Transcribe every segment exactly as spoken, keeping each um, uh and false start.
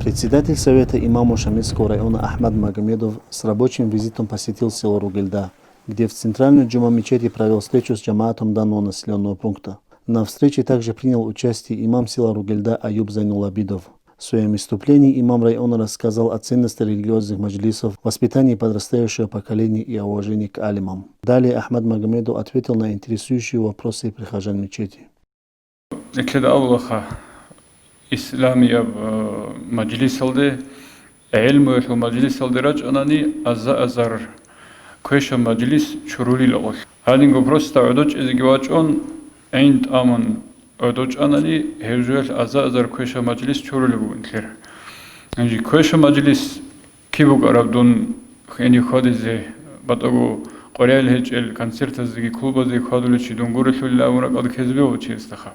Председатель Совета имамов Шамильского района Ахмад Магомедов с рабочим визитом посетил село Ругельда, где в центральную джума мечети провел встречу с джамаатом данного населенного пункта. На встрече также принял участие имам села Ругельда Аюб Зайнулабидов. В своем выступлении имам района рассказал о ценности религиозных маджлисов, воспитании подрастающего поколения и о уважении к алимам. Далее Ахмад Магомедов ответил на интересующие вопросы прихожан мечети. Нилъеда абулаха, исламияб, э, мажлисалде, гӀелмуялъул мажлисалде рачӀанани, аза-азар квешаб мажлис чурулел гъолъ. Гьадинго просто гӀодочӀезеги вачӀун, гӀин тӀамун гӀодочӀанани, гьеб жоялъ аза-азар квешаб мажлис чурулеб бугин нилъер. Гьанже квешаб мажлис киб букӀараб дун гьенив хьвадизе, батӀаго къорял гьечӀел концертазеги клубазеги хьвадулев чи дун гурелъулила абун ракӀалда ккезе бегьула чиясдаха.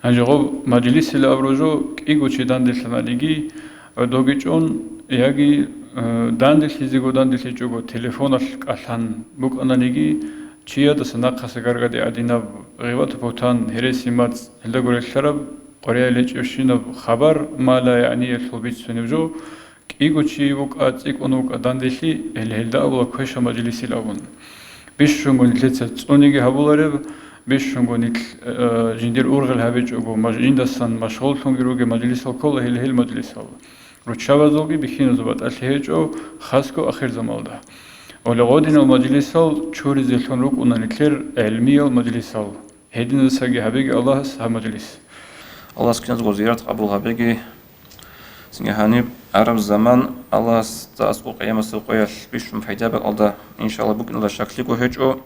Гьанже гъоб мажлисила абураб жо кӀиго чи данделъананиги, гӀодоги чӀун, яги, э, данделъизего данделъичӀого телефоналъ кӀалъан букӀананиги, чиядаса нахъаса гаргадигӀадинаб гъибату-бугьтан, гьереси-мацӀ, гьелдаго релълъараб къорял гьечӀебщинаб хабар, ма ла ягӀниялъул бицунеб жо, кӀиго чи вукӀа, цӀикӀкӀун вукӀа данделъи, гьел гьелда абула квешаб мажлисил абун. Бищунго нилъеца цӀуниги гьабулареб, бищунго нилъ, э, жиндир ургъел гьабичӀого, маж-, жиндасан машгъуллъунги ругеб мажлисал ккола гьел, гьел мажлисал. Руччабазулги бихьиназул батӀалъи гьечӀо, хасго ахирзамалда. Олегъодинал мажлисал чуризелъун рукӀуна нилъер гӀелмиял мажлисал. Гьединасаги гьабеги Аллагьас гьаб мажлис. Аллагьас киназго зиярат къабул гьабеги. Цинги гьаниб гӀараб заман Аллагьас аскӀоб къиямасеб къоялъ бищун пайда бакӀалда, иншалла, букӀиналда щаклъиго гьечӀо.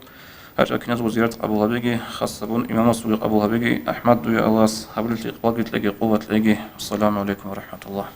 ГьачӀал киназго зиярат къабул гьабеги, хас гьабун имамасулги къабул гьабеги, Ахмад, дуе Аллагьас гьабулелъи икъбалги кьеги, къуват кьеги. Ассаламу гӀалайкум ва рахӀматуллагь.